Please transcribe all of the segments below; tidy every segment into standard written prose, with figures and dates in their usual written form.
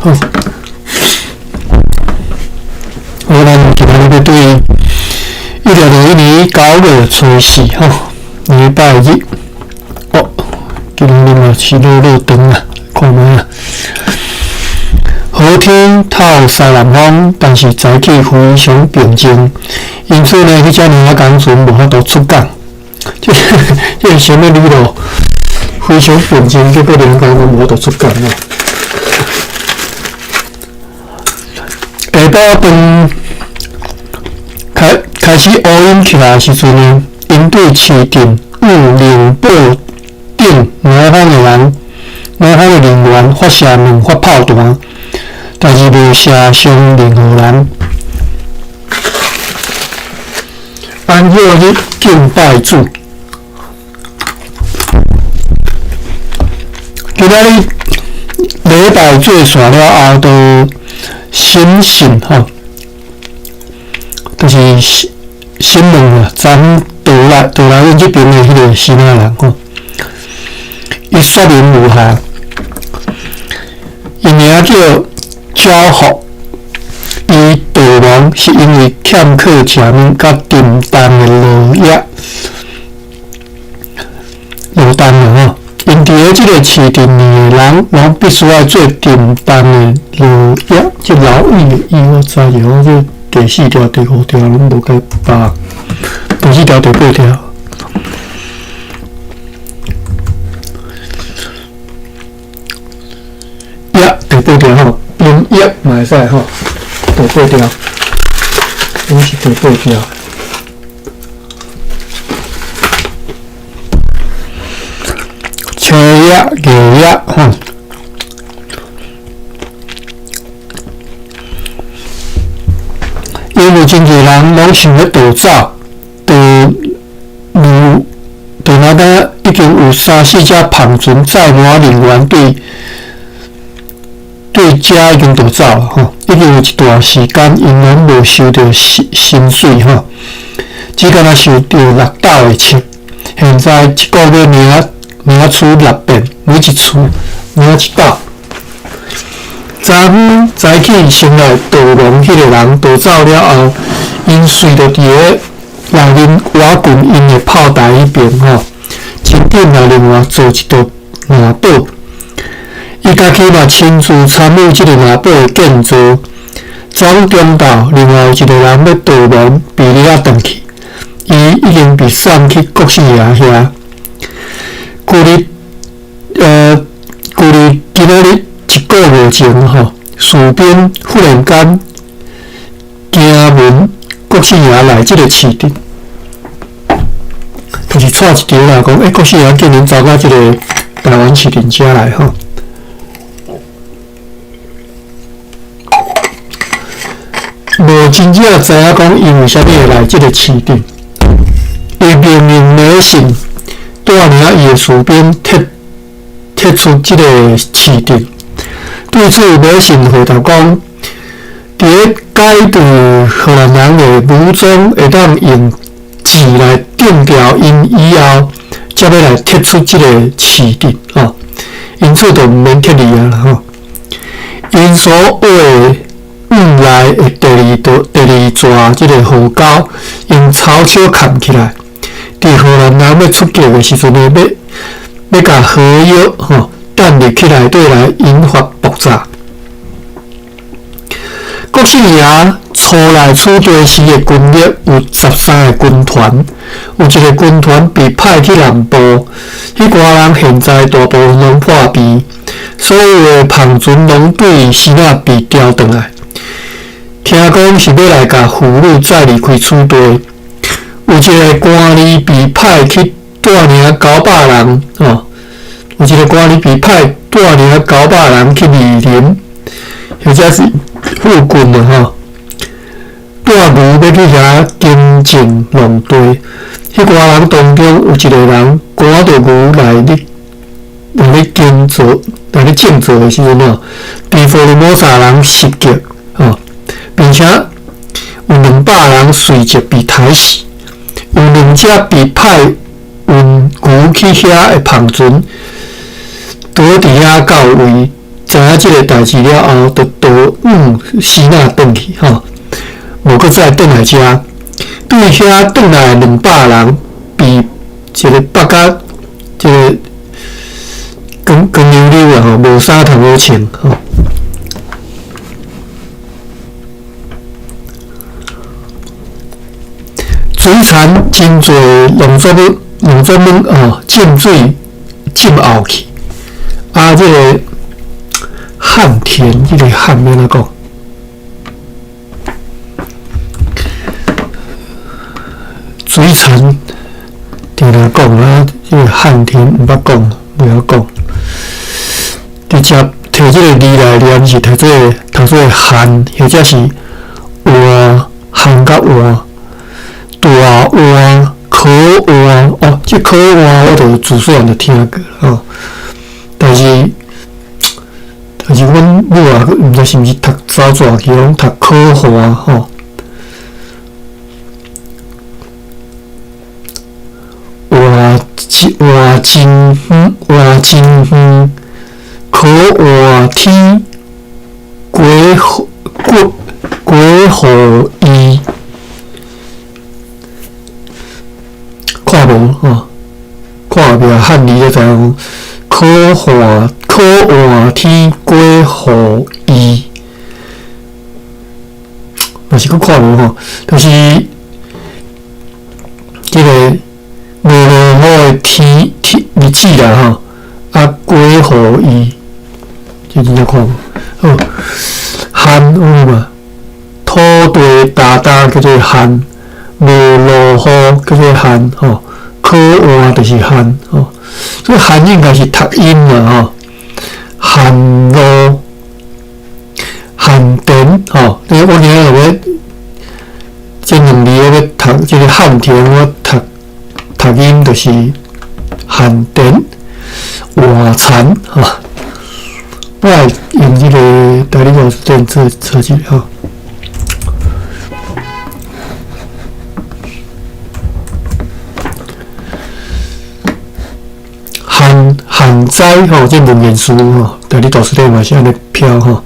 好，好，咱今仔日欲對1961年9月初四吼，禮拜日，哦，今日嘛是落落長啊，看覓啊。好天透西南風，但是早起非常平靜，因此呢，彼隻領港船無法度出港。這這是啥物理路？非常平靜，結果領港攏無法度出港啊！下晡飯開開始烏雲起來的時陣呢，𪜶對市鎮與寧堡頂南方的人、南方的人員發射兩發炮彈，但是無射傷任何人。安息日敬拜主。今仔日禮拜做煞了後，就審訊吼，就是審問啊，昨昏逃來逃來阮這邊的彼個支那人吼，伊說明如下，伊名叫焦福，伊逃亡是因為欠靠食物佮沉重的勞役，勞動啊吼。𪜶佇咧這个市鎮裡的人，攏必須愛做沉重的勞役，這勞役的意我知著，我這第四條、第五條攏無共包，第四條、第八條。役第八條吼，兵役嘛會使吼，第八條，應是第八條。青葉、硬葉，吼。因為真濟人攏想欲逃走，逃離，逃哪呾已經有三四隻帆船載滿人員對對遮已經逃走了吼，已經有一段時間，𪜶攏無收著薪薪水吼，只敢若收著六斗的錢。現在一個月領領取六遍，每一次領一斗。昨昏早起先來逃亡彼个人逃走了後，𪜶隨著佇咧內面瓦群𪜶的炮台彼邊吼，真緊來另外造一座碇堡。伊家己嘛親自參與這个碇堡的建造。昨昏中晝，另外有一个人欲逃亡，被掠轉去，伊已經被送去國姓爺遐。距離距離今仔日一個月前吼，士兵忽然間驚聞國姓爺來這个市鎮，就是帶一條來講，欸，國姓爺竟然走到這个台灣市鎮遮來吼。無真正知影講伊為啥物會來這个市鎮，伊命令美信帶領伊的士兵撤撤出這个市鎮。對此，美信回答講：佇咧解除荷蘭人的武裝，會當用字來定調𪜶以後，才欲來撤出這个市鎮吼。因此，就毋免撤離啊啦吼。𪜶所挖的往來的第二道、第二逝這个河溝，用草草崁起來。佇荷蘭人欲出擊的時陣呢，欲欲共火藥吼彈入去內底來引發爆炸。國姓爺初來此地時的軍力有13個軍團，有一個軍團被派去南部，彼寡人現在大部分攏破病，所有的帆船攏對支那被調轉來。聽講是欲來共婦女載離開此地。有一個官吏被派去帶領900人，吼，有一個官吏被派帶領九百人去二林，或者是附近的吼，帶牛欲去遐耕種農地。彼寡人當中有一個人趕著牛來咧來咧耕作、來咧種作的時陣吼，被福爾摩沙人襲擊，吼，並且有200人隨即被刣死。有兩隻被派運牛去遐的帆船，倒佇遐到位，知影這个代誌了後，就倒往西納轉去吼，無閣再轉來遮。對遐轉來200人，被一个縛甲這个光光溜溜啊吼，無衫通好穿吼。水田真濟農作物，農作物哦，浸水浸後去。啊，這个旱田，這个旱欲按怎講？水田定定講啊，這个旱田毋捌講，袂曉講。直接摕這个字來念是讀做讀做旱，或者是活旱佮活。大碗、可碗哦，這可碗我就自細漢就聽過吼，但是但是阮母啊，毋知是毋是讀走逝去，攏讀可碗吼。活活真遠，活真遠，可活天，過過過雨伊。看無吼，看後壁漢字就知影講，可換可換天過雨伊，嘛是閣看無吼，就是這个無落雨的天天日子啦吼，啊過雨伊，這真正看無。好，旱有無？土地焦焦叫做旱。無落雨叫做旱吼，可換就是旱吼，所以旱應該是讀音啦吼。旱路、旱田吼，你我今日欲這兩字我欲讀這个旱田，我讀讀音就是旱田、活田吼。我會用這个台語老師電測測試吼。旱旱災吼，這文言詞吼，台語大辭典嘛是按呢標吼。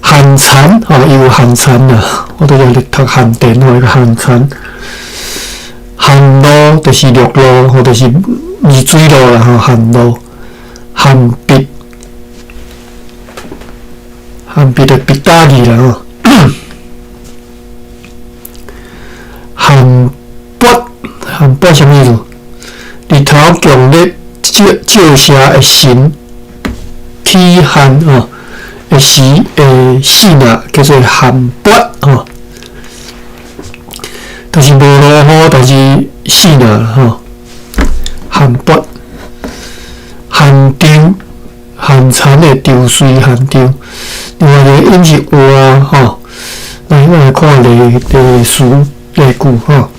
旱田吼，伊有旱田啦，我拄才咧讀旱田吼，伊個旱田。旱路就是陸路，或就是毋是水路啦吼，旱路。旱筆，旱筆就筆打字啦吼。旱撥，旱撥啥物意思？日頭強烈照照射的神起汗吼，的時會死啦，叫做旱撥吼。就是無落雨，但是死啦吼。旱撥，旱稻，旱田的稻穗旱稻。另外一个音是活吼，來我來看例例詞例句吼。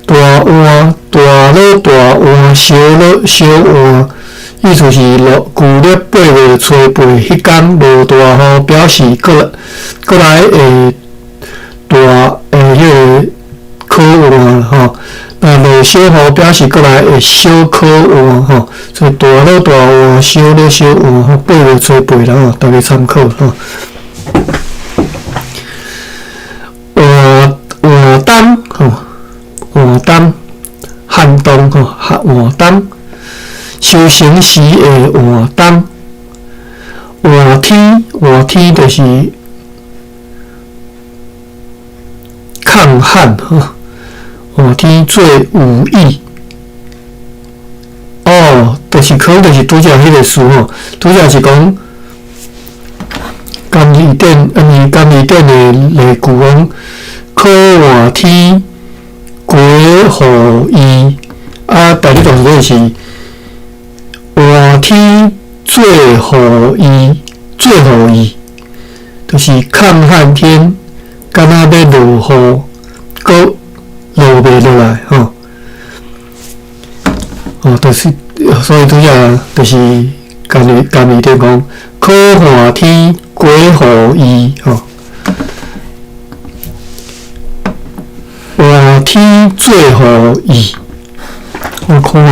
大碗大落大碗，小落小碗，意思是落舊曆8月初8，彼工落大雨，表示閣閣來會大會彼个苦旱吼。若落小雨，表示閣來會小苦旱吼。所以大落大碗，小落小碗吼，8月初8啦吼，大家參考吼。活活冬吼。活冬，寒冬吼，活冬，收成時的活冬，活天，活天就是抗旱吼，活天做有意，哦，就是可能就是拄才彼个詞吼，拄才是講甘字典，毋是甘字典的例句講，可活天。過雨伊，啊，台語大辭典是活天做雨伊，做雨伊，就是抗旱天，敢若欲落雨，閣落袂落來吼。哦，就是所以拄才就是甘字甘字典講，可旱天過雨伊吼。活天做雨伊，我看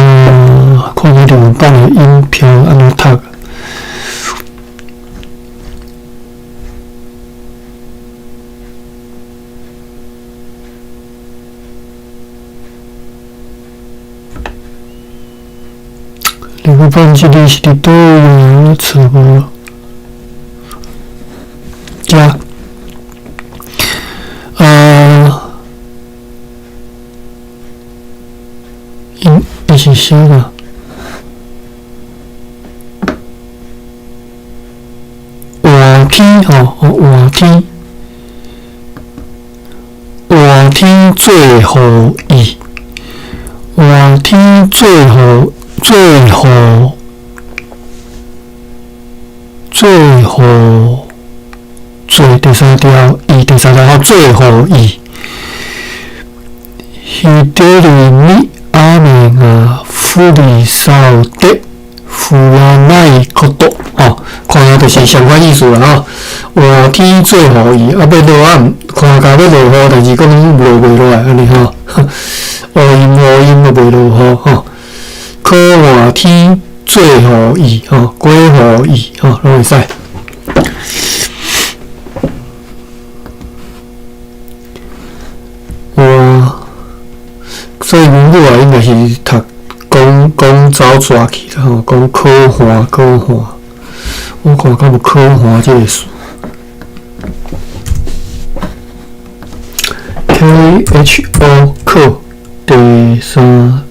看彼兩版的音標按怎讀。个半这里是佇佗位？我找無。遮，伊是啥啊？换天吼，换天，换天做雨意，换天做雨，做雨，做雨，做第三条，伊第三条吼，做雨意。彼得里に雨が降りそうで降らないこと吼，看下就是相關意思啦吼。換天做雨意，啊，欲落啊，看甲欲落雨，但是講落袂落來按呢吼。烏陰烏陰都袂落雨吼。可換天做雨意吼，過雨意吼，攏會使。哇！所以阮母啊，應該是讀講講走蛇去啦吼，講可換可換，我看敢有可換這個詞。K H O 可第三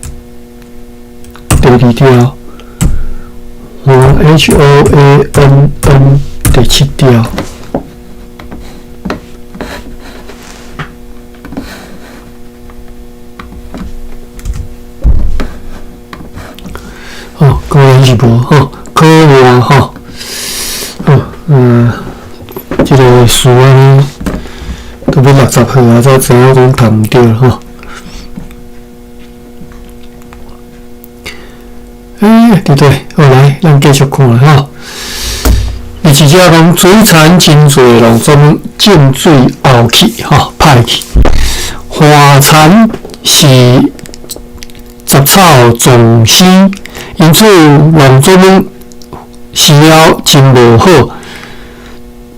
第二條，換 H O A N N 第七條。果然是無吼，可換吼，好，這個詞按呢都欲60歲啊，才知影講讀毋對吼。對對，好來，咱繼續看吼。伊直接講水產真濟農作物浸水漚去吼，歹去。花田是雜草叢生。因此，農作物生了真無好，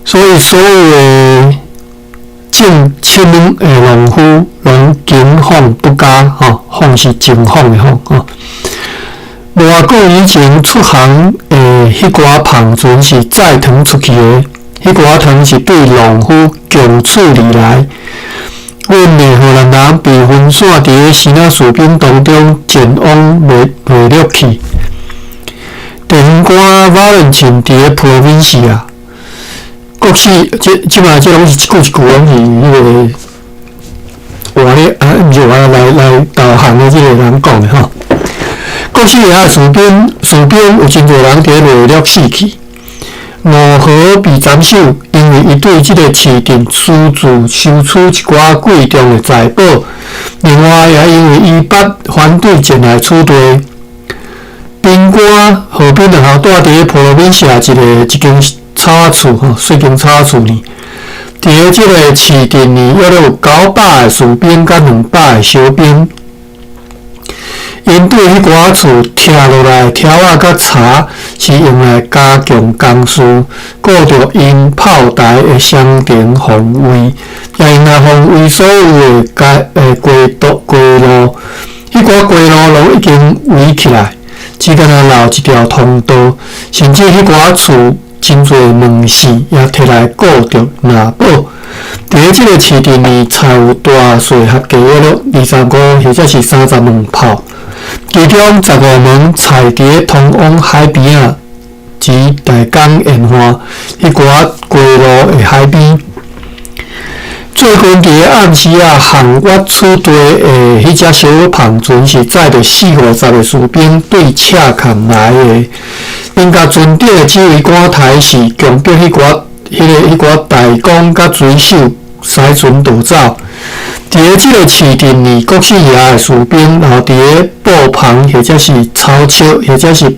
所以所有的種七物的農夫攏景況不佳，吼，況是情況的況，吼。無偌久以前出航的彼寡帆船是載糖出去的，彼寡糖是對農夫強處而來。阮的荷蘭人被分散佇咧支那士兵當中，前往袂落去。地方官瓦倫沁佇咧普羅賓西亞，國事這這擺這攏是一句一句攏是彼個話咧啊，毋是話來來導航的這個人講的吼。國事遐士兵有真濟人佇咧內陸死去。五河被斬首，因為伊對這個市鎮私自收取一寡貴重的財寶。另外，也因為伊捌反對前來取地。賓官河邊兩校住佇咧普羅賓西亞一間草仔厝吼，細間草仔厝呢。佇咧這個市鎮呢，約有900個士兵佮200個小兵。𪜶對彼寡厝拆落來條仔佮柴是用來加強工事，顧著𪜶炮台的雙重防衛，也用來防衛所有的街的街道街路。彼寡街路攏已經圍起來，只干焦留一條通道，甚至彼寡厝真濟門市也摕來顧著拿寶。佇咧這個市鎮裡，採有大細合計約落25或者是30門炮。其中15門採佇咧通往海邊仔之大港沿岸彼寡街路的海邊。最近佇咧暗時仔，航越取地的彼隻小帆船是載著四五十个士兵對赤崁來的。𪜶共船頂的指揮官台是強迫彼寡彼個彼寡大公佮水手駛船逃走。佇咧這個市鎮裡，國姓爺的士兵留佇咧布棚，或者是草石，或者是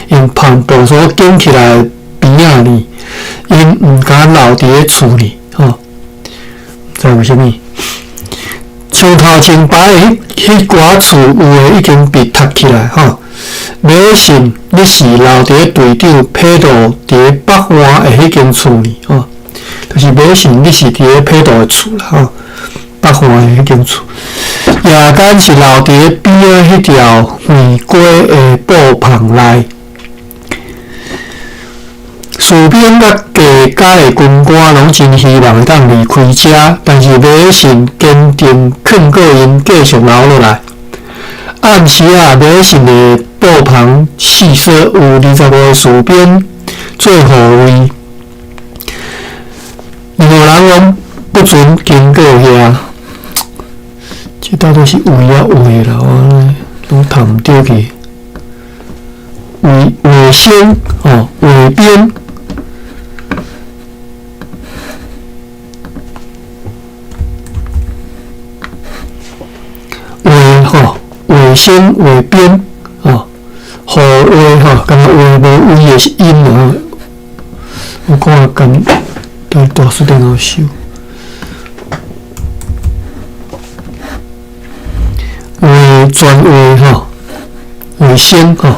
用帆布所捲起來的邊仔裡，𪜶毋敢留佇咧厝裡，吼。毋知為啥物？像頭前排的彼寡厝有的已經被拆起來，吼。迷信你是留佇咧隊長披道佇咧北岸的彼間厝裡，吼。就是迷信你是佇咧披道的厝啦，吼。北岸的彼間厝。夜間是留佇咧邊仔彼條橫街的布棚內。士兵佮加加的軍官攏真希望會當離開遮，但是迷信堅定勸告𪜶繼續留落來。暗時仔，迷信的布棚四所有25個士兵做護衛，任何人攏不准經過遐。這到底是位抑畫啦？我攏讀毋著去。衛衛星吼，衛兵。衛吼，衛星衛兵吼，護衛吼，敢若衛無衛的是音啊。我看敢佇大師電腦搜。衛專衛吼，衛星吼。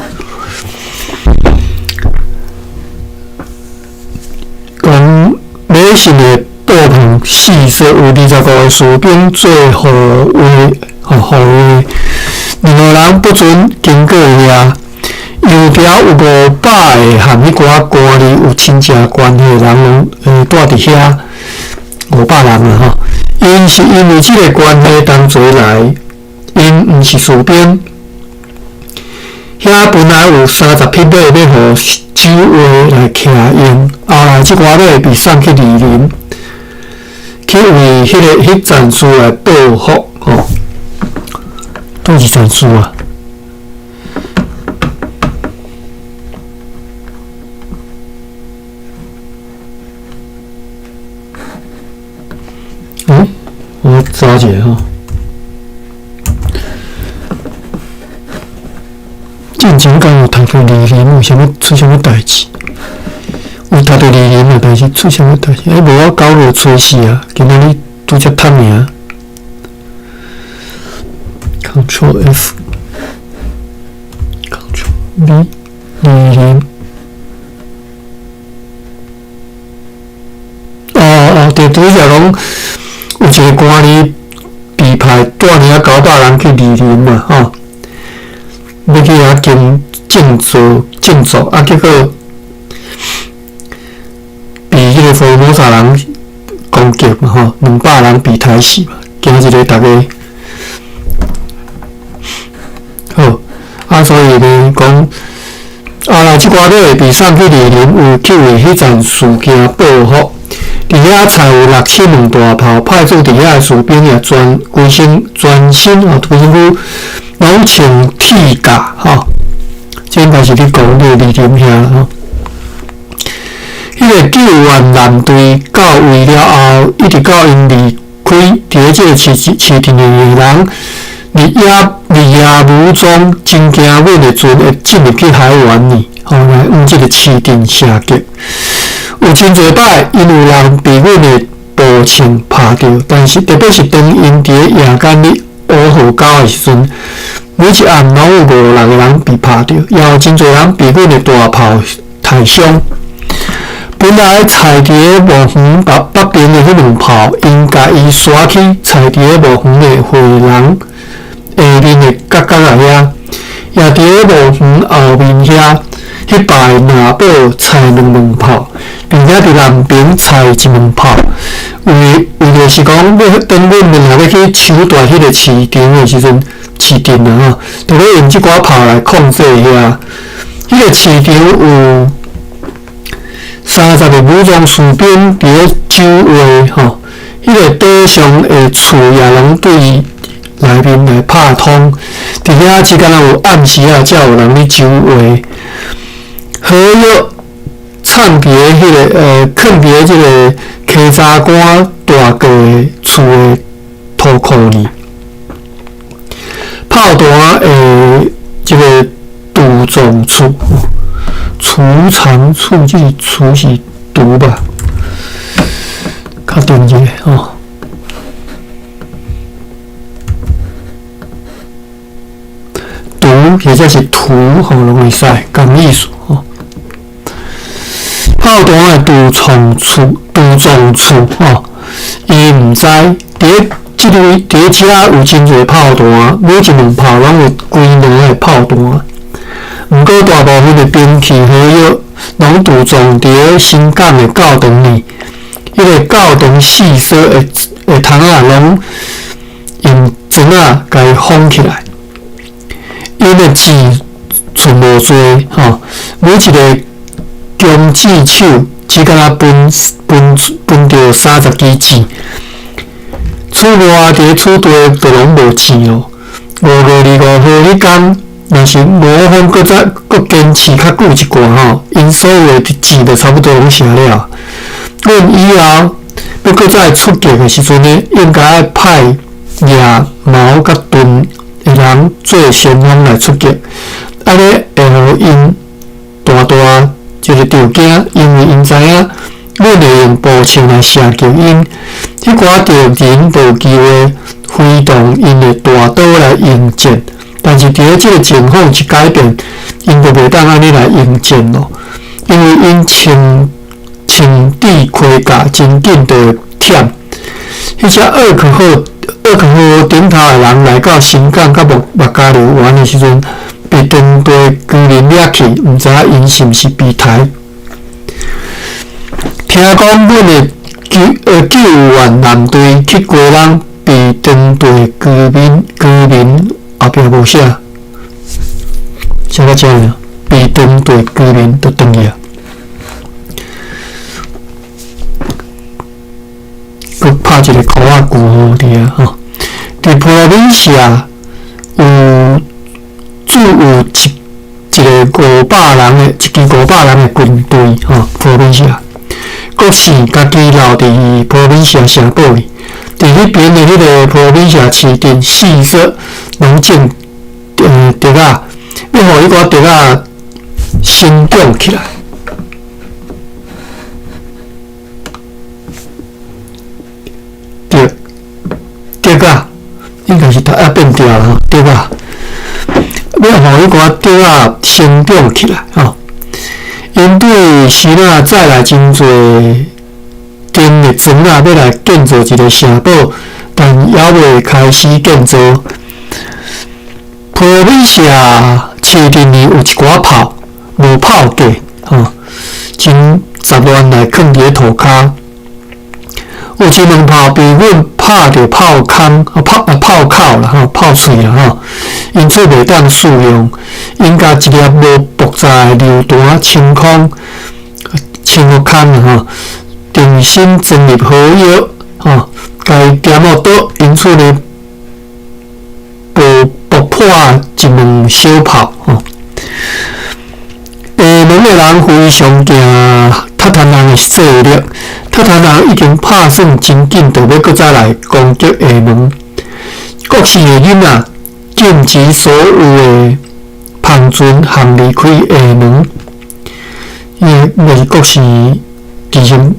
講迷信的布棚四所有25個士兵做護衛，吼護衛，任何人不准經過遐。右條有500個和彼寡官吏有親戚關係的人，攏會住佇遐500人啊吼。𪜶是因為這个關係同齊來，𪜶毋是士兵。遐本來有30匹馬欲予守衛來騎用，後來這寡馬被送去二林，去為彼个彼戰事來報復吼。佗一戰事啊？欸，我查一下吼。進前敢有讀著二林有啥物出啥物代誌？有讀著二林啊，但是出啥物代誌？欸，無我9月初四啊，今仔日拄則讀爾。Ctrl F，Ctrl V，二林。哦哦，對，拄則講有一個官吏被派帶領900人去二林嘛，吼。欲去遐經振作振作，啊，結果被彼個福爾摩沙人攻擊嘛，吼，200人被刣死嘛，驚一个逐家。好，啊，所以呢，講後來這寡馬被送去二林，有去為彼陣事件報復。佇遐採有六七門大炮，派駐佇遐的士兵也全規身全身吼，規身軀攏穿鐵甲吼。這應該是咧講咧二林遐吼。彼个救援艦隊到位了後，一直到𪜶離開佇咧這个市市鎮的人，日夜日夜武裝，真驚阮的船會進入去海灣裡，吼來往這个市鎮射擊。有真濟擺，𪜶有人被阮的步槍拍著，但是特別是當𪜶佇咧夜間咧烏河溝的時陣，每一暗攏有五六個人被拍著，也有真濟人被阮的大炮刣傷。本來踩佇咧墓園北北邊的彼門炮，𪜶共伊徙去踩佇咧墓園的回廊下面的角角仔遐，也佇咧墓園後面遐，彼排拿寶踩兩門炮，並且佇南邊踩一門炮。為為著是講，欲當阮們若欲去搶奪彼个市場的時陣，市鎮啊吼，就欲用這寡炮來控制遐。彼个市場有30個武裝士兵佇咧守衛吼，彼个島上的厝也攏對內面來拍通。佇遐只敢若有暗時仔才有人咧守衛。合約藏佇咧彼个囥佇咧這个溪閘關大過的厝的土庫裡。炮彈的這个儲藏處，儲藏處，這是儲是毒吧？確定一下吼。毒或者是圖吼，攏會使，仝意思吼。炮彈的儲藏處，儲藏處吼，伊毋知佇咧這裡佇遮有真濟炮彈，每一門炮攏有幾兩个炮彈。毋過大部分的兵器火藥攏貯藏佇咧新港的教堂裡，彼個教堂四所的窗仔攏用磚仔共伊封起來。𪜶的箭賰無濟吼，每一个弓箭手只敢若分分分著30支箭。此外，佇此地就攏無箭咯。5月25號彼工，若是吳風閣再閣堅持較久一寡吼，𪜶所有的箭就差不多攏射了。阮以後欲閣再出擊的時陣呢，應該愛派掠矛佮盾的人做先鋒來出擊，按呢會予𪜶大大一个著驚，因為𪜶知影阮會用步槍來射擊𪜶，彼寡敵人無機會揮動𪜶的大刀來應戰。但是佇咧這个情況一改變，𪜶就袂當按呢來應戰咯，因為𪜶穿穿戴盔甲，真緊就會忝。彼隻奧克號奧克號頂頭的人來到新港佮麥麥加利灣的時陣，被當地居民掠去，毋知影𪜶是毋是被刣。聽講阮的救援艦隊去基隆，被當地居民後壁無寫，寫到遮爾，被當地居民就轉去啊，閣拍一个箍仔句號佇遐吼。佇普羅米西亞有駐有一一个五百人的一支五百人的軍隊吼，普羅米西亞國姓家己留佇普羅米西亞城堡裡。佇彼邊的彼个普羅米西亞市鎮四所攏種竹仔，欲予彼寡竹仔生長起來。竹竹仔應該是讀啊變調啦吼，竹仔欲予彼寡竹仔生長起來吼。𪜶對希臘載來真濟金的磚仔，欲來建造一个城堡，但猶未開始建造。普羅米西亞市鎮裡有一寡炮，無炮架，吼，真雜亂來囥佇咧塗跤。有一門炮被阮拍著炮孔、炮啊炮口啦，吼，炮喙啦，吼，因此袂當使用。𪜶共一粒無爆炸的榴彈清空，清予空啦，吼，重新裝入火藥，吼，共伊點予倒，因此呢，爆爆破一門小炮，吼。廈門的人非常驚韃靼人的勢力，韃靼人已經拍算真緊，就欲閣再來攻擊廈門。國姓的囡仔禁止所有的帆船航離開廈門，因為那是國姓鄭成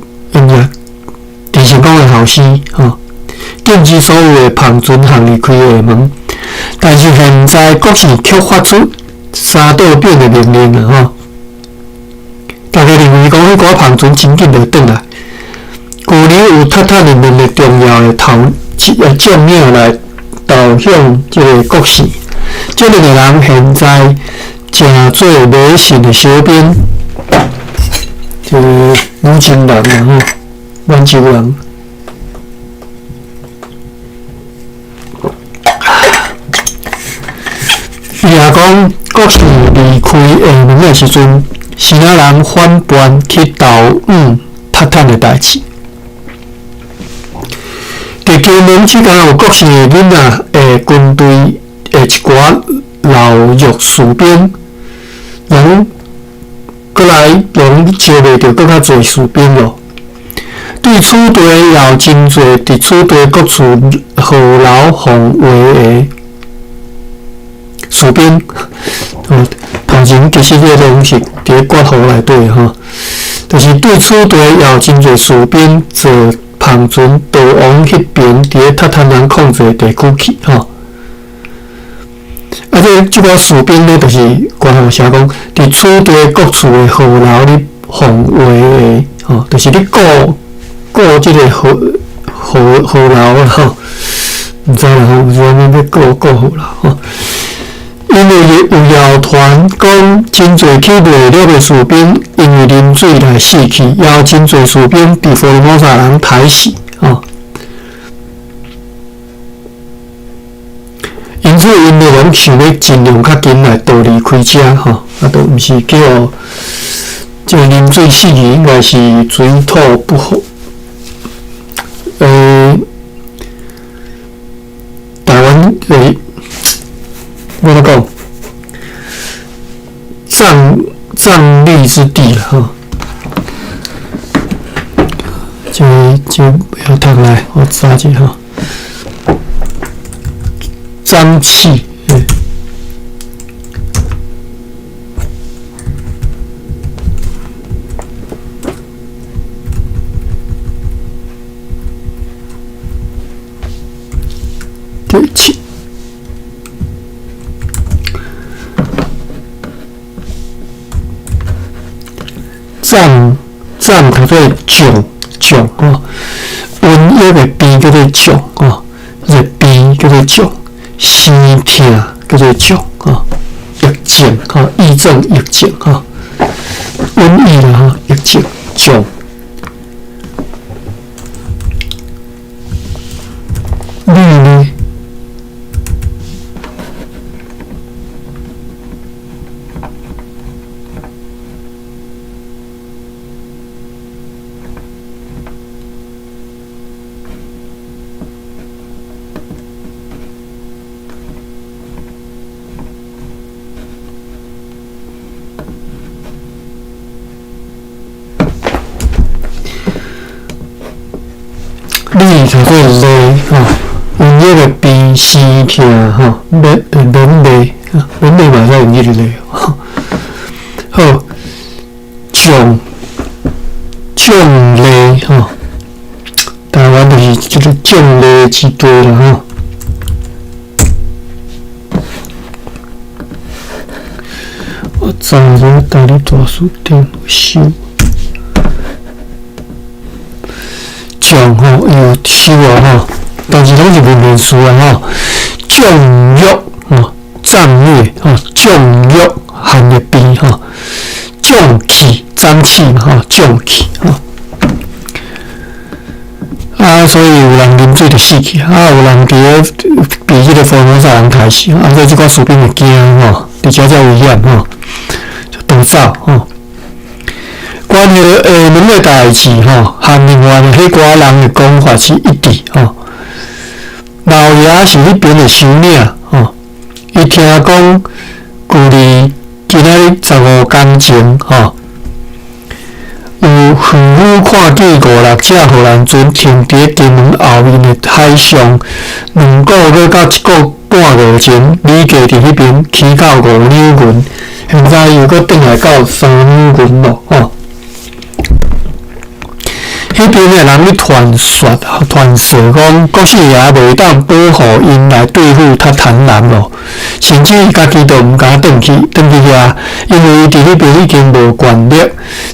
功的後生吼，禁止所有的帆船航離開廈門。但是現在國姓卻發出三道變的命令啊吼！大家認為講，彼寡帆船真緊就轉來。舊年有韃靼的兩个重要的頭將領來投向這个國姓，這兩个人現在成做迷信的小兵，這个女真人啊吼，滿洲人。伊也講，國姓離開廈門的時陣，支那人反叛去投向韃靼的代誌。佇金門之間有國姓的囡仔的軍隊的一寡老弱士兵，攏閣來攏招袂著閣較濟士兵咯。對此地也有真濟佇此地各處河流防衛的士兵。頭前其實這個攏是佇咧割河內底吼，就是對此地也有真濟士兵坐帆船逃往彼邊，佇咧韃靼人控制的地區去吼。啊，這這寡士兵呢，就是官方寫講，佇此地各處的河流咧防衛的吼，就是咧顧顧這个河河河流吼。毋知啦吼，有啥物欲告告好啦吼。因為有謠傳講，真濟去掠掠的士兵因為啉水來死去，也有真濟士兵佇福爾摩沙人刣死吼。因此，𪜶就攏想欲盡量較緊來逃離開遮吼，啊，都毋是叫這個啉水死去，應該是水土不服。台灣就是我咧講，瘴癘之地啦吼。這袂曉讀來，我查一下吼。瘴氣，對氣。瘴讀做瘴瘴吼，瘟疫的病叫做瘴吼，熱病叫做瘴，生疼叫做瘴吼，疫症吼，疫症疫症吼，瘟疫啦吼，疫症瘴。你呢？你讀做痢吼，瘟疫的病生疼吼，免免痢，免痢嘛會使用這個痢。好，瘴瘴痢吼，台灣就是這個瘴痢之地啦吼。我查一下台語大辭典有收。瘴吼，伊有收啊吼，但是攏是文言詞啊吼。瘴瘧吼，戰略吼，瘴瘧含的病吼，瘴氣、瘴氣嘛吼，瘴氣吼。啊，所以有人啉水就死去，啊，有人佇咧被彼個福爾摩沙人刣死，啊，所以這寡士兵會驚吼，佇遮遮危險吼，就逃走吼。關於兩個代誌吼，和另外的彼寡人的講法是一致吼。老爺是彼邊的首領吼，伊聽講距離今仔日15工前吼，有遠遠看見五六隻荷蘭船停佇金門後面的海上，2個月到1個半月前，米價佇彼邊起到5兩銀，現在又閣轉來到3兩銀咯吼。彼邊的人咧傳說，傳說講國姓爺袂當保護𪜶來對付韃靼人咯，甚至伊家己都毋敢轉去，轉去遐，因為伊佇彼邊已經無權力，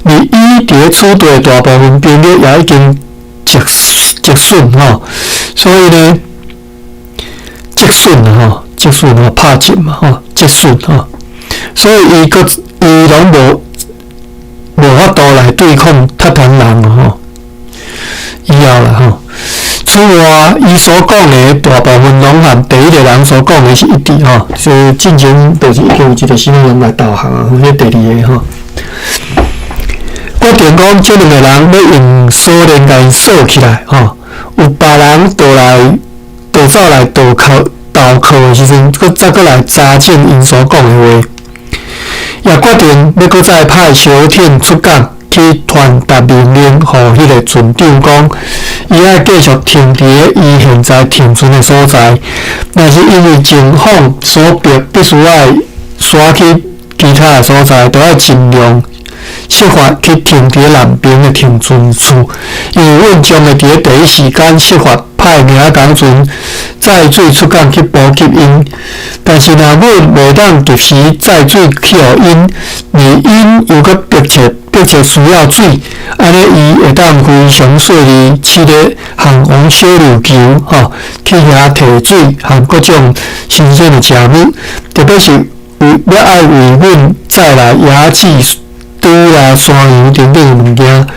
而伊佇咧此地大部分兵力也已經折損吼，所以呢，折損吼，折損吼，拍折嘛吼，折損吼，所以伊閣伊攏無法度來對抗韃靼人吼。以後啦吼，此外，伊所講的大部分攏和第一個人所講的是一致吼，所以進前就是已經有一個新人來導航啊，彼第二个吼。決定講，這兩個人欲用鎖鏈共𪜶鎖起來吼，有別人倒來逃走來投靠投靠的時陣，閣再閣來查證𪜶所講的話，也決定欲閣再派小艇出港。去傳達命令，予彼個船長講，伊愛繼續停佇咧伊現在停船的所在。若是因為情況所迫，必須愛徙去其他的所在，就愛盡量設法去停佇南爿的停船處，因為阮將會佇咧第一時間設法派明仔船載水出港去補給𪜶。但是若阮袂當及時載水去予𪜶，而𪜶又閣迫切需要水，按呢伊會當非常順利試咧向往小琉球吼去遐提水和各種新鮮的食物，特別是為欲愛為阮載來椰子、豬啦、山羊等等的物件。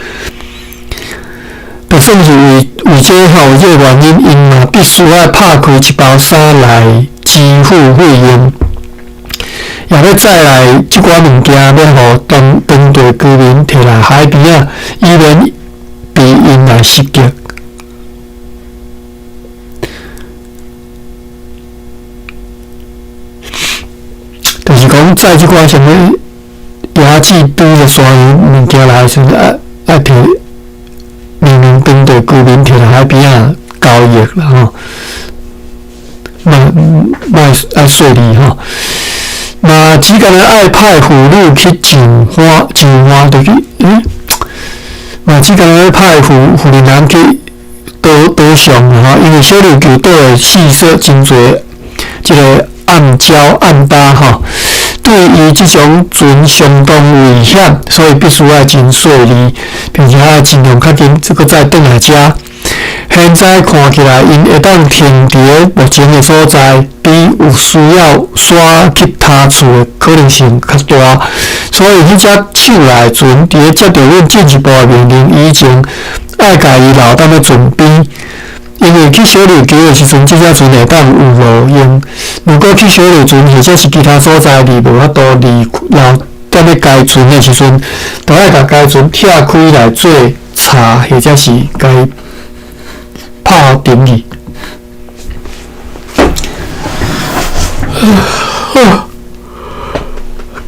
就算是為這吼為這個原因，𪜶嘛必須愛拍開一包衫來支付費用，也欲載來這寡物件，欲予當地居民提來海邊仔，以免被𪜶來襲擊。就是講載這寡啥物椰子、豬的山羊物件來的時陣，愛提明明當地居民提來海邊仔交易啦吼，莫莫愛稅利吼。若只干焦愛派婦女去上岸，上岸就去，若只干焦愛派婦人去島上吼，因為小琉球島的四說真濟，這個暗礁暗礁吼，對伊這種船相當危險，所以必須愛真細膩，並且愛盡量較緊，這閣再轉來遮。現在看起來，𪜶會當停佇咧目前的所在，比有需要徙去他處的可能性較大。所以，彼隻手內的船，佇咧接著阮進一步的命令以前，愛共伊留踮咧船邊，因為去小琉球的時陣，這隻船會當有路用。如果去小琉船或者是其他所在，而無法度離留踮咧該船的時陣，就愛共該船拆開來做柴，或者是共伊拍沉去。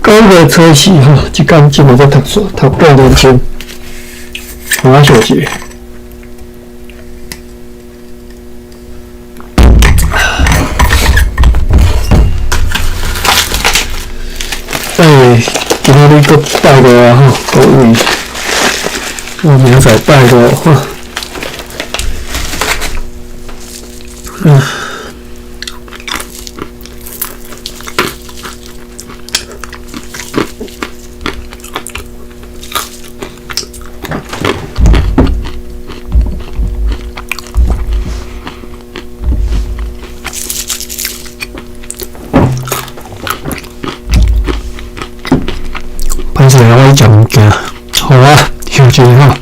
9月初四吼，這工真會閣讀書，讀半點鐘，予我小一下。欸，今仔日閣拜五啊吼，各位，我明仔載拜五吼。歹勢啊，我咧食物件，予我休一下吼。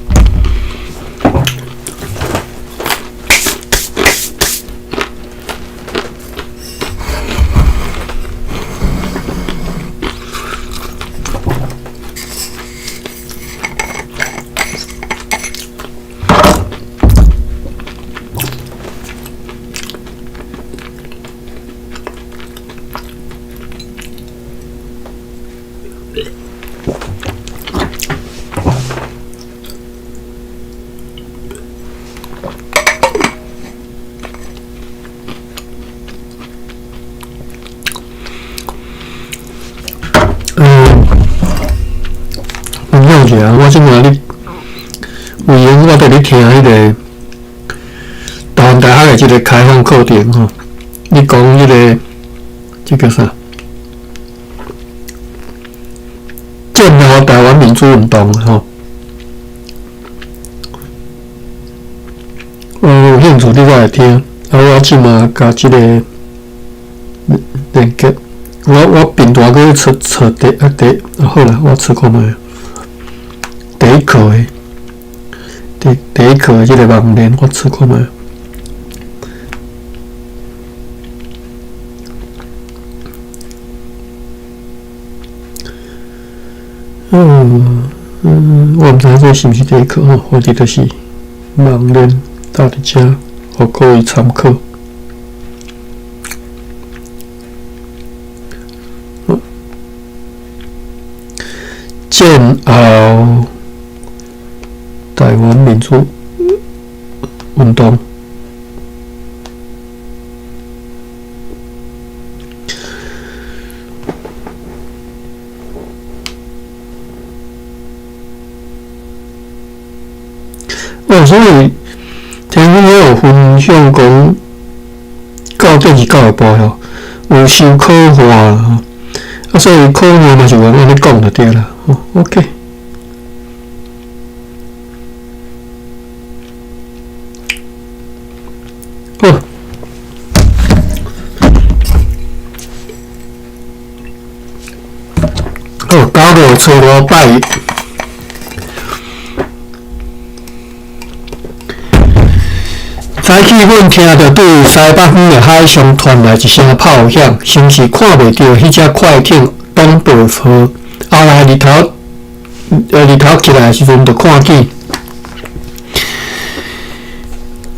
分享一下，我這馬咧有閒，我佇咧聽彼個台灣大學的這個開放課程吼，你講彼個這叫啥？戰後台灣民主運動吼，我有興趣你才會聽。啊，我這馬共這個連結，我平台閣去揣揣第啊第啊好啦，我揣看覓。第一課的，第一課的這個網連，我揣看覓。我毋知影這是毋是第一課吼，反正就是網連搭佇遮，予各位參考。戰後台灣民主運動。天府有分享講，9点是9下晡吼，有收考話吼，啊，所以考話嘛是有人按呢講就對啦，吼，OK。好，好，9月初五拜一。早起，阮聽著對西北方的海上傳來一聲炮響，先是看袂著彼隻快艇東北號，後來日頭起來的時陣，就看見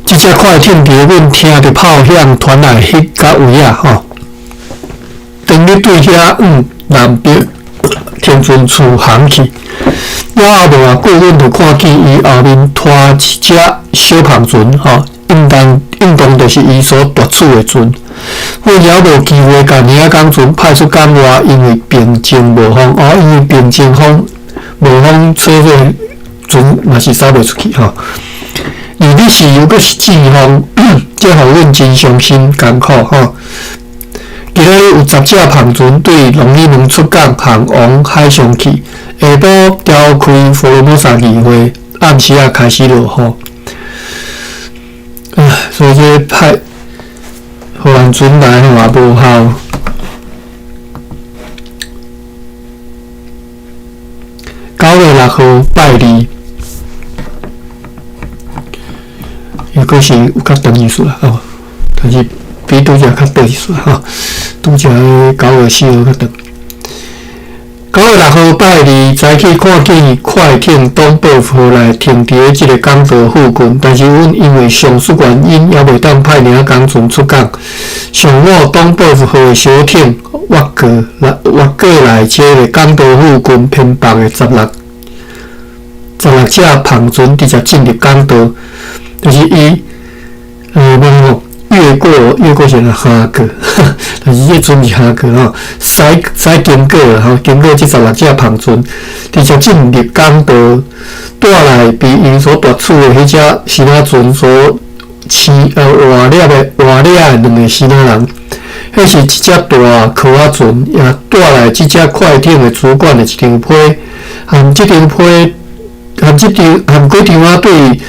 這隻快艇佇阮聽著炮響傳來彼個位仔吼，當咧對遐往南邊停船處航去，了後無偌久，阮就看見伊後面拖一隻小帆船吼。應當就是伊所奪取的船。阮猶無機會共領港船派出港外，因為平靜無風哦，因為平靜風無風，吹這船嘛是走袂出去吼。而日是又閣是季風，這予阮真傷心艱苦吼。今仔日有10隻帆船對龍耳門出港航往海上去，下晡調開佛羅摩薩議會，暗時仔開始落雨。唉，所以這派荷蘭船來吼也無效。9月6號拜二，又閣是有較長意思啦吼，但是比拄才較短意思啦吼，拄才9月4號較長。9月6號拜二早起看見快艇東北號來停佇咧這个港道附近，但是阮因為上述原因，猶袂當派領港船出港。上午東北號的小艇越過來這个港道附近偏北的十六隻帆船直接進入港道，就是伊越過是哈過，但是這船是哈過吼，駛經過吼，經過這16隻帆船，直接進入港道，帶來被𪜶所奪取的彼隻支那船所生活掠的兩个支那人，彼是一隻大殼仔船，也帶來這隻快艇的主管的一張批，含這張批，含這張含幾張仔對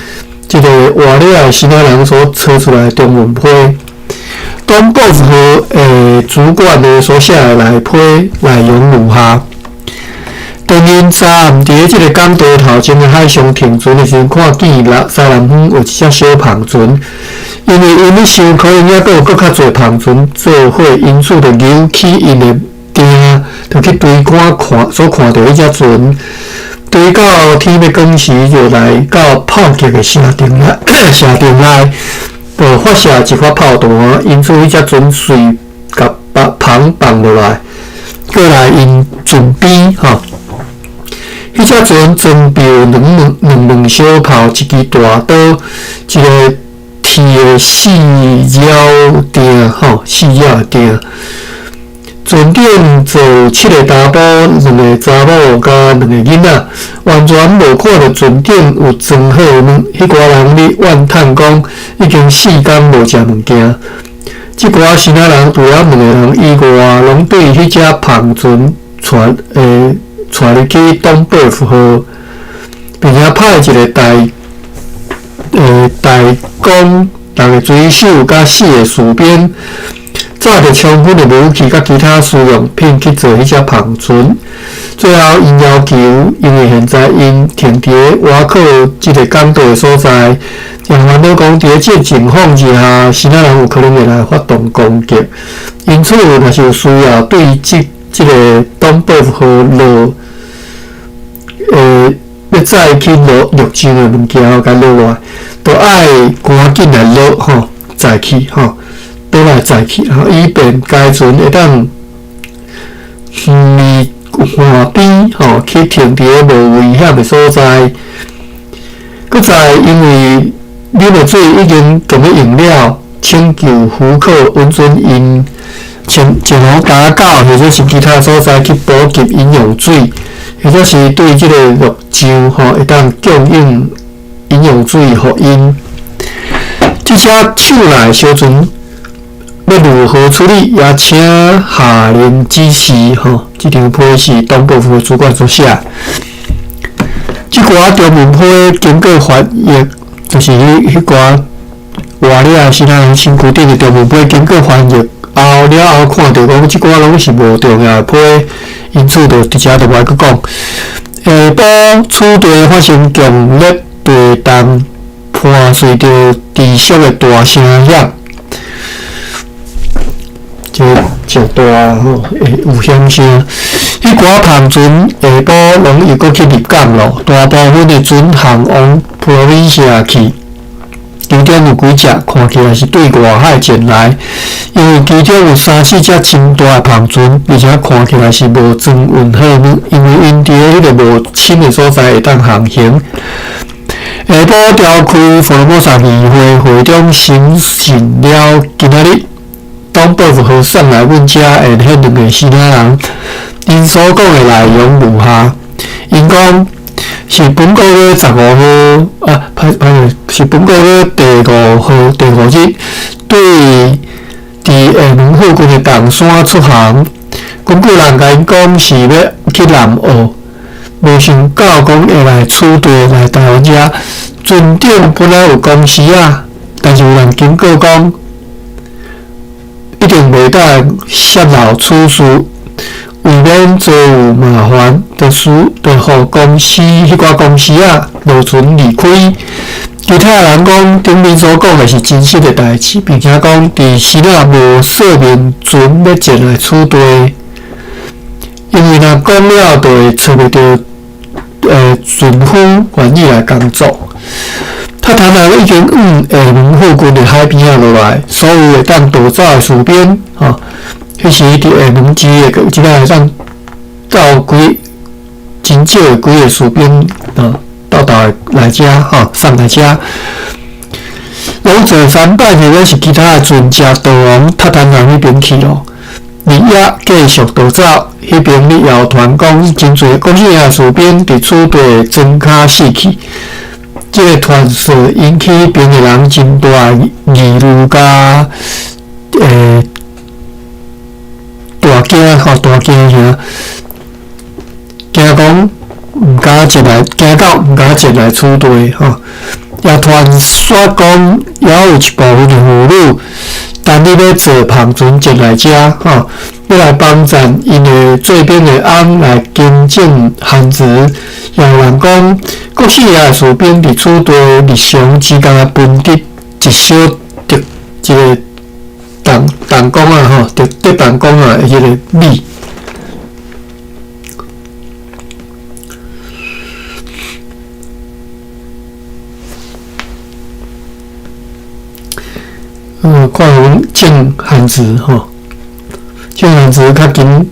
這个活掠的支那人所抄出來的中文批。東北號的主管的所寫的內批內容如下：當𪜶昨暗佇咧這个港道頭前的海上停船的時陣，看見西南方有一隻小帆船，因為𪜶咧想可能猶閣有閣較濟帆船做伙，因此就扭起𪜶的碇，就去追趕看所看著彼隻船，追到天欲光時，就來到炮擊的城鎮內，城鎮內就發射一發炮彈，因此彼隻船隨共帆放落來，過來𪜶船邊吼。彼隻船裝備有兩門小炮，一支大刀，一个鐵的四鷂碇吼，四鷂碇。船頂坐有7个查埔、2个查某佮2个囡仔，完全無看著船頂有裝好物。彼寡人咧怨嘆講，已經4工無食物件。這寡支那人除了2个人以外，攏對彼隻帆船帶入去東北號，並且派一个大工、6个水手佮4个士兵，載著充分的武器佮其他需用品去坐彼隻帆船。最後，𪜶要求，因為現在𪜶停佇咧外口這个港道的所在，也煩惱講佇咧這个情況之下，支那人有可能會來發動攻擊。因此，若是有需要，對這个東北號落，欲載去落陸上的物件，共落來，都愛趕緊來落吼，載去吼，倒來載去吼，以便該船會當遠離岸邊吼，去停佇咧無危險的所在。閣再因為啉的水已經強欲用了，請求許可允准𪜶前往打狗或者是其他所在去補給飲用水，或者是對這个陸上吼會當供應飲用水予𪜶。這隻手內小船欲如何處理，也請下令指示。吼，這張批是東部府主管所寫。這寡中文批經過翻譯，就是彼寡活了是咱身軀頂的中文批經過翻譯後了後，看著講這寡攏是無重要的批，因此就佇遮就無愛閣講。下晡此地發生強烈地動，伴隨著持續的大聲響，這誠大吼，有響聲。彼寡帆船下晡攏又閣去入港咯，大部分的船航往普羅民西亞去，其中有幾隻看起來是對外海前來，因為其中有三四隻真大的帆船，而且看起來是無裝運貨物，因為𪜶佇咧彼个無深的所在會當航行。下晡召開福爾摩沙議會，會長審訊了今仔日董伯符號送來阮遮的彼兩个支那人，𪜶所講的內容如下：𪜶講是本個月15號啊，歹歹勢，是本個月第五號第五日，對佇廈門附近的銅山出航。根據人共𪜶講是欲去南澳，無想到講會來此地來台灣遮。船頂本來有公司仔，但是有人警告講，一定袂當洩露此事，為免遭遇麻煩，就使就予公司彼寡公司仔落船離開。其他人講，頂面所講的是真實的代誌，並且講佇時仔無說明船欲前來此地，因為若講了，就會揣袂著船夫願意來工作。塔坦人已經往廈門附近的海邊仔落來，所有會當逃走的士兵，吼，彼時佇廈門只個，這擺會當到幾真少的幾个士兵，到達來遮，吼，送來遮，攏坐舢舨或者是其他的船隻逃往塔坦人彼邊去咯。日夜繼續逃走，彼邊咧謠傳講真濟國姓的士兵佇此地裝跤死去。這个傳說引起彼邊的人真大疑慮佮大驚吼，大驚嚇，驚講毋敢前來，驚到毋敢前來此地吼。也傳說講，猶有一部分的婦女，當日欲坐帆船前來遮吼，欲來幫贊𪜶的做兵的翁來更正漢字。也有人講，國姓爺的士兵佇此地日常之間的分得一小滴一个銅銅工仔吼，滴滴銅工仔的彼个米。看阮種番薯吼，種番薯較緊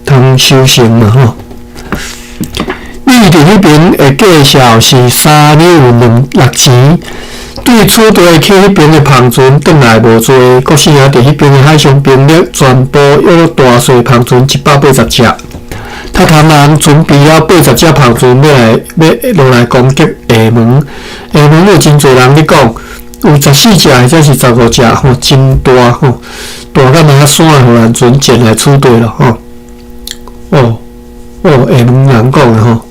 通收成嘛吼。米佇彼邊的價數是三兩兩六錢，對此地去彼邊的帆船轉來無濟，國姓爺佇彼邊的海上兵力全部約大細帆船180隻。塔坦人準備了80隻帆船欲來欲落來攻擊廈門，廈門有真濟人咧講。有14隻或者是15隻吼，真大吼，大甲若山予人船前來此地咯吼。哦哦，廈門人講的吼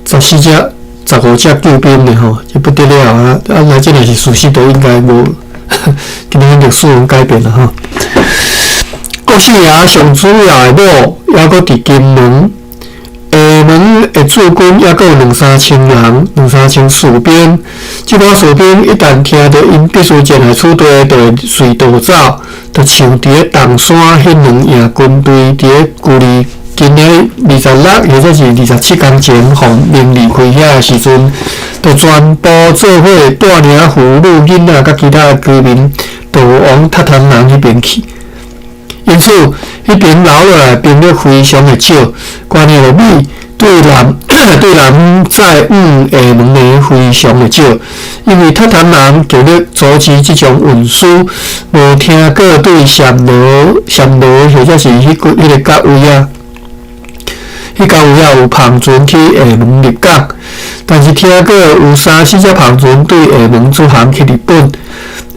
，14隻、15隻救兵的吼，這不得了啊！啊，若這若是事實，都應該無，今仔歷史攏改變了吼。國姓爺上主要的某，猶閣佇金門。廈門的駐軍猶閣有兩三千人，兩三千士兵。這寡士兵一旦聽著𪜶必須前來此地，就會隨逃走。就像佇咧銅山彼兩營軍隊佇咧距離今年26或者是27工前，奉命離開遐的時陣，就全部做伙帶領婦女、囡仔佮其他的居民逃往塔坦人彼邊去。因此，彼邊留落來兵力非常的少，關鍵的米對南對南載往廈門的非常的少，因為塔坦人強力阻止這種運輸，無聽過對暹羅、暹羅或者是彼個彼个角位啊，彼角位啊有帆船去廈門入港，但是聽講有三四隻帆船對廈門出航去日本。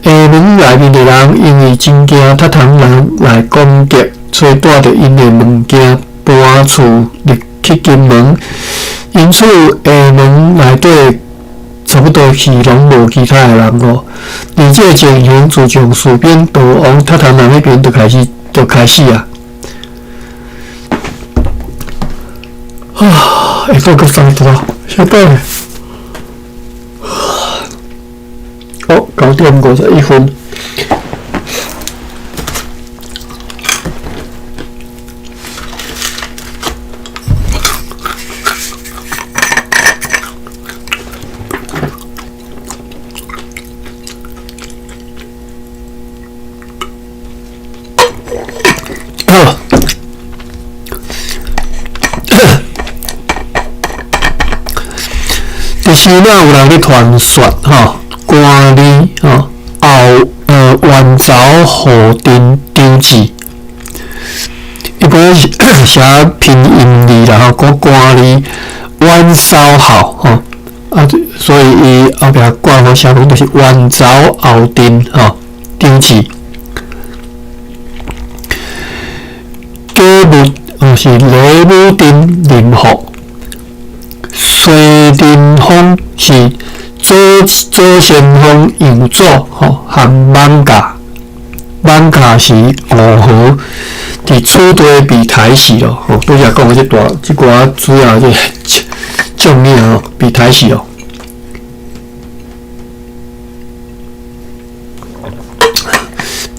廈門內面的人因為真驚闕蟲人來攻擊，所以帶著𪜶的物件搬厝入去金門。因此廈門內底差不多去攏無其他的人咯。而這個情形自從士兵逃往闕蟲人彼邊就開始就開始啊。啊，會閣閣三段，稍等。哦，9點51分。好。其實若有人咧傳說吼，官吏吼後元朝後鎮張志，一般是寫拼音字啦吼，講官吏阮骚號吼，啊，所以伊後壁括號寫講就是元朝後鎮吼張志。假物哦是雷武鎮林福。西林峰是左先鋒杨祖吼和艋舺，艋舺是五河，佇此地被刣死咯吼。拄才講的這大這寡主要這將領吼被刣死咯。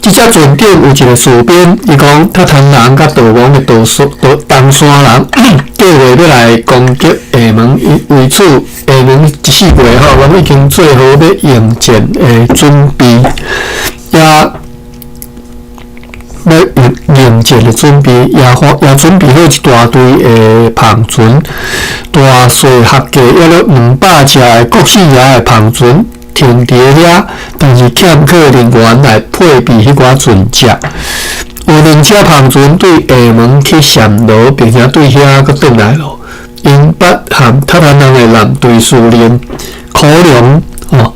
這隻船頂有一個士兵，伊講闕蟲人佮逃亡的桃山東山人計劃欲來攻擊廈門，為此廈門一四月吼，攏已經做好欲應戰的準備，也欲應戰的準備，也也準備好一大堆的帆船，大細合計約了200隻的各式樣的帆船。停佇遐，但是欠缺人員來配備彼寡船隻。有兩隻帆船對廈門去暹羅，並且對遐閣轉來咯。𪜶捌和闕蟲人的艦隊司令可能哦，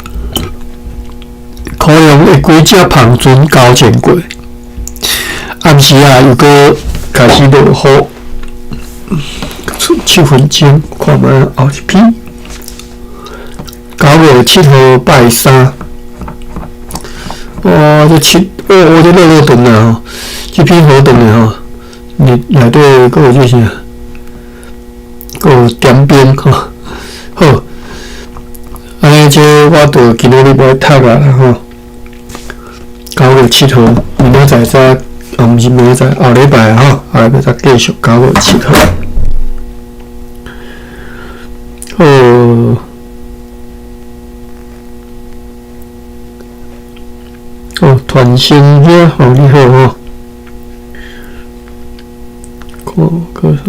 可能會幾隻帆船交戰過。暗時啊，又閣開始落雨，剩7分鐘，看覓後一篇。9月7號拜三，哇！這七，哦，這落落長啊吼，這篇好長的吼，內內底閣有這啥？閣有點兵吼，好，按呢這我就今仔日欲讀啊吼。9月7號，明仔載再，哦，毋是明仔載，後禮拜吼，後禮拜再繼續九月七號。好。哦，傳承兄，哦，你好吼，看閣啥？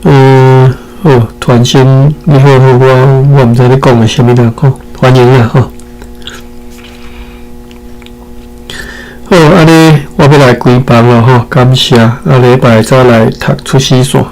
嗯，好，傳承你好好，我毋知你講的啥物啦，吼，歡迎啦吼。好，按呢我欲來關房囉吼，感謝，啊禮拜再來讀出死線。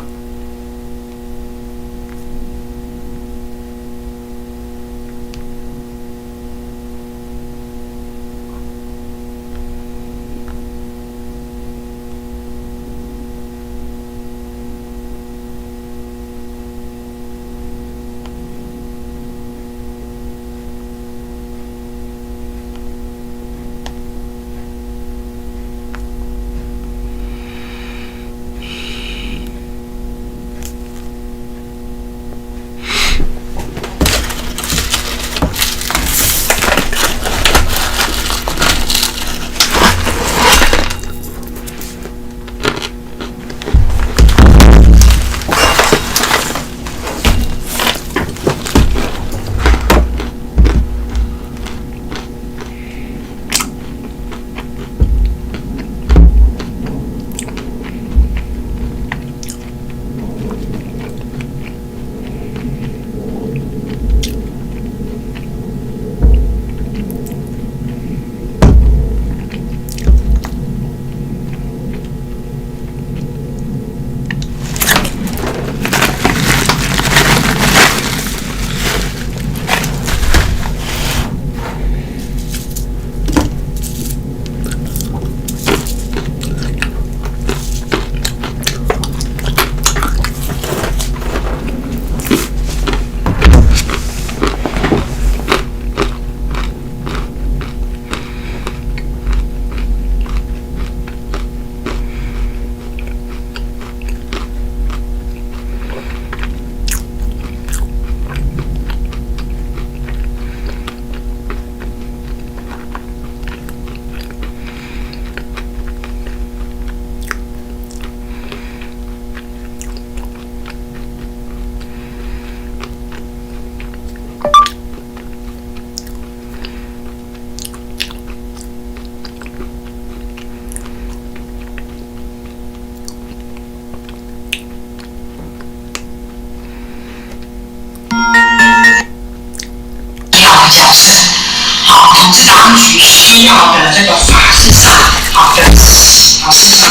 當局需要的這個法制上好的支持，好，事實上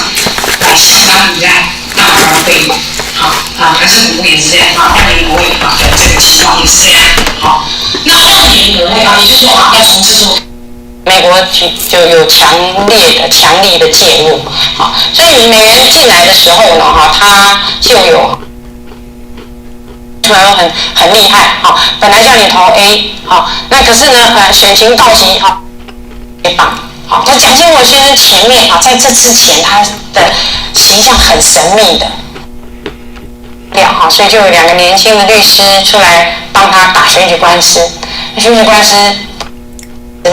來相當依賴大法會議，好啊，還是國會也是這樣啊，萬年國會啊的這個情況也是這樣，好，那萬年國會啊，也就是說啊，要從制度。美國就有強烈的、強力的介入，好，所以美元進來的時候呢，哈，它就有出來很厲害，好，本來叫你投 A，好，那可是呢，選情告急，哈，棒，好，那蔣經國先生前面啊，在這之前他的形象很神秘的，哈，所以就有兩個年輕的律師出來幫他打選舉官司，選舉官司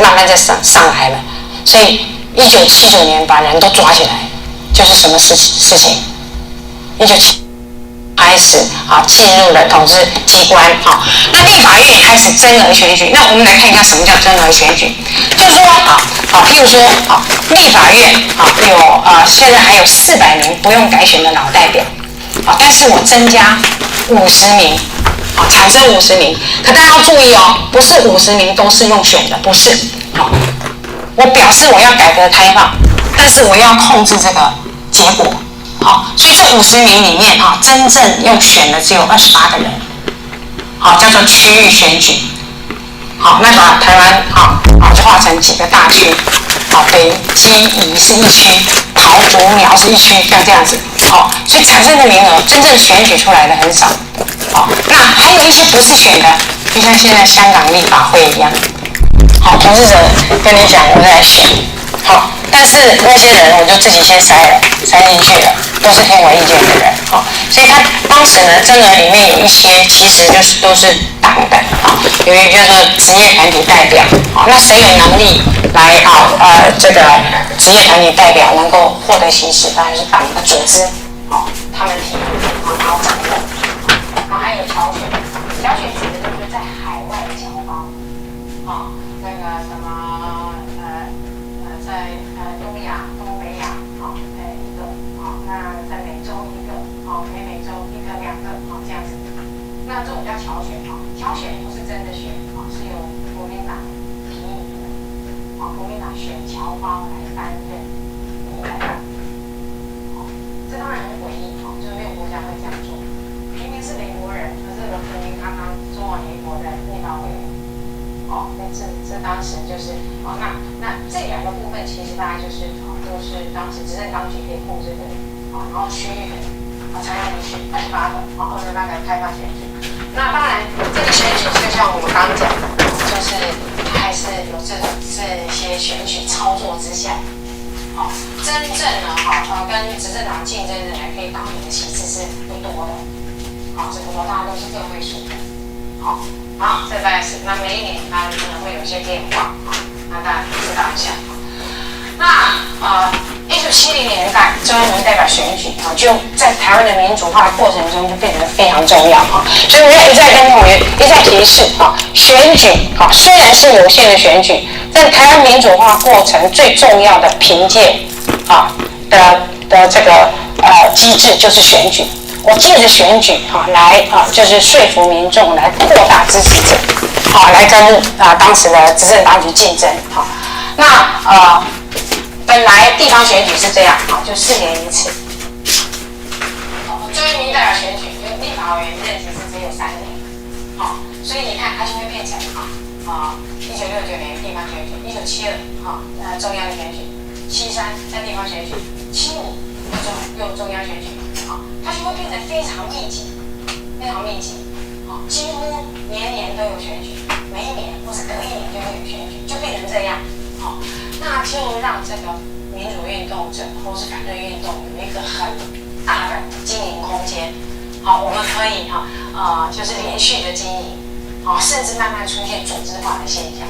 慢慢在上來了，所以1979年把人都抓起來，就是什麼事情？197開始啊，進入了統治機關啊，那立法院也開始增額選舉。那我們來看一下什麼叫增額選舉，就是說啊，好，譬如說啊，立法院啊有啊，現在還有400名不用改選的老代表，啊，但是我增加五十名。啊，產生五十名，可大家要注意哦，不是五十名都是用選的，不是。好，我表示我要改革開放，但是我要控制這個結果。好，所以這五十名裡面啊，真正用選的只有28個人。好，叫做區域選舉。好，那把台灣啊啊就劃成幾個大區。好，北基宜是一區，桃竹苗是一區，像這樣子。好，所以產生的名額，真正選舉出來的很少。好，那還有一些不是選的，就像現在香港立法會一樣。好，統治者跟你講，我來選。好，但是那些人我就自己先篩了，篩進去了，都是聽我意見的人。好，所以他當時呢，增額裡面有一些其實就是都是黨的啊，有一個叫做職業團體代表。好，那誰有能力來啊？這個職業團體代表能夠獲得行使，當然是黨的組織。好，他們提，然後掌握。然後還有僑選，僑選指的就是在海外的僑胞，啊，那個什麼在東亞、東北亞，好，一個，好，那在美洲一個，好，北美洲一個、兩個，好，這樣子。那這種叫僑選，啊，僑選不是真的選，啊，是由國民黨提名的，啊，國民黨選僑胞來擔任議員，好，這當然很詭異，哈，就是沒有國家會這樣做。明明是美國人，可是明明他當中華民國的立法委員，哦，那這當時就是哦，那這兩個部分其實大概就是哦，都是當時執政當局可以控制的，哦，然後區域的，啊，常用的選28個，哦，28個開放選舉。那當然，這個選舉就像我們剛剛講的，就是還是有這些選舉操作之下，哦，真正呢，哈，跟執政黨競爭的人可以當選的席次是不多的。好，這個大家都是個位數的。好，好，這大概是那每一年它可能會有一些變化，好，那大家知道一下。那1970年代，中央民代表選舉啊，就在台灣的民主化的過程中就變得非常重要啊。所以我要一再跟同學一再提示啊，選舉啊雖然是有限的選舉，但台灣民主化過程最重要的憑借啊的這個機制就是選舉。我借着選舉哈來啊，就是說服民眾來擴大支持者，好來跟啊當時的執政當局競爭哈。那本來地方選舉是這樣啊，就4年一次。中央民代表選舉，因為立法委員任期是只有3年，好，所以你看它就會變成啊啊，1969年地方選舉，1972哈中央選舉，73在地方選舉，75又中央選舉。它就會變得非常密集，非常密集，好，幾乎年年都有選舉，每一年或是隔一年就會有選舉，就變成這樣，好，那就讓這個民主運動者或是反對運動有一個很大的經營空間，好，我們可以哈，就是連續的經營，好，甚至慢慢出現組織化的現象，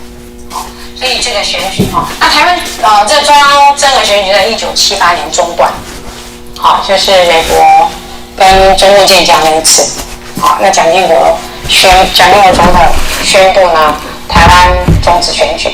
好，所以這個選舉哈，那台灣這中央增額選舉在1978年中斷。好，就是美國跟中共建交那一次，好，那蔣經國總統宣布呢，台灣終止選舉。